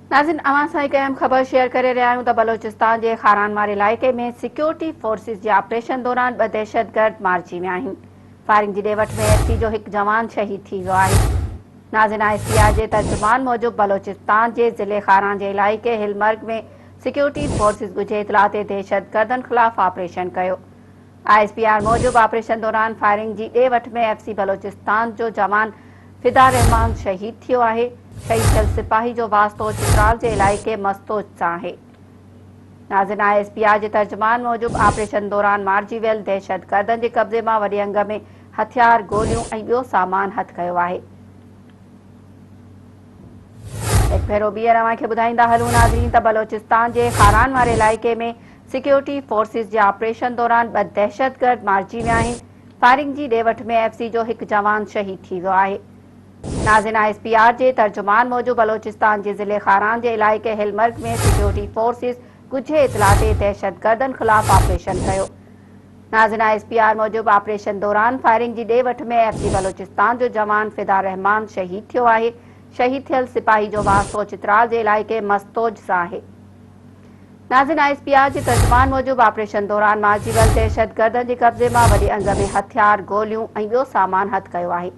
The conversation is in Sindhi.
ناظرين اوهان سان هڪ اهم خبر شيئر ڪري رهيا آهيون ته بلوچستان جي خاران واري علائقي ۾ سيڪيورٽي فورسز جي آپريشن دوران ٻه دهشتگرد مارجي ويا آهن. فائرنگ جي ڏي وٺ ۾ ايف سي جو هڪ جوان شهيد ٿي ويو آهي. ناظرين I S P R جي ترجمان موجب بلوچستان جي ضلعي خاران جي علائقي هلمرگ ۾ سيڪيورٽي فورسز ڳجهي اطلاع تي دهشتگردن خلاف آپريشن ڪيو. I S P R موجب آپريشن دوران فائرنگ جي ڏي وٺ ۾ ايف سي بلوچستان جو جوان فدا الرحمان شهيد ٿيو آهي. شهيد ٿيل سپاهي جو واسطو چترال جي علائقي مستوج سان آهي. ناظرين I S P R جي ترجمان موجب آپريشن دوران مارجي ويل دهشتگردن جي قبضي مان وڏي انگ ۾ هٿيار، گوليون ۽ ٻيو سامان هٿ ڪيو آهي. هڪ ڀيرو ٻيهر اوهان کي ٻڌائيندا هلون ناظرين ته بلوچستان جي خاران واري علائقي ۾ سيڪيورٽي فورسز جي آپريشن دوران ٻه دهشتگرد مارجي ويا آهن، فائرنگ جي ڏي وٺ ۾ ايف سي جو هڪ جوان شهيد ٿي ويو آهي. ناظرين I S P R جي ترجمان موجب بلوچستان جي ضلعي خاران جي علائقي هلمرگ ۾ سيڪيورٽي فورسز ڳجهي اطلاع تي دهشتگردن خلاف آپريشن ڪيو. ناظرين I S P R موجب آپريشن دوران فائرنگ جي ڏي وٺ ۾ ايف سي بلوچستان جو جوان فدا الرحمان شهيد ٿيو آهي، شهيد ٿيل سپاهي جو واسطو چترال جي علائقي مستوج سان آهي. ناظرين I S P R جي ترجمان موجب آپريشن دوران مارجي ويل دهشتگردن جي قبضي مان وڏي انگ ۾ هٿيار، گوليون ۽ ٻيو سامان هٿ ڪيو آهي.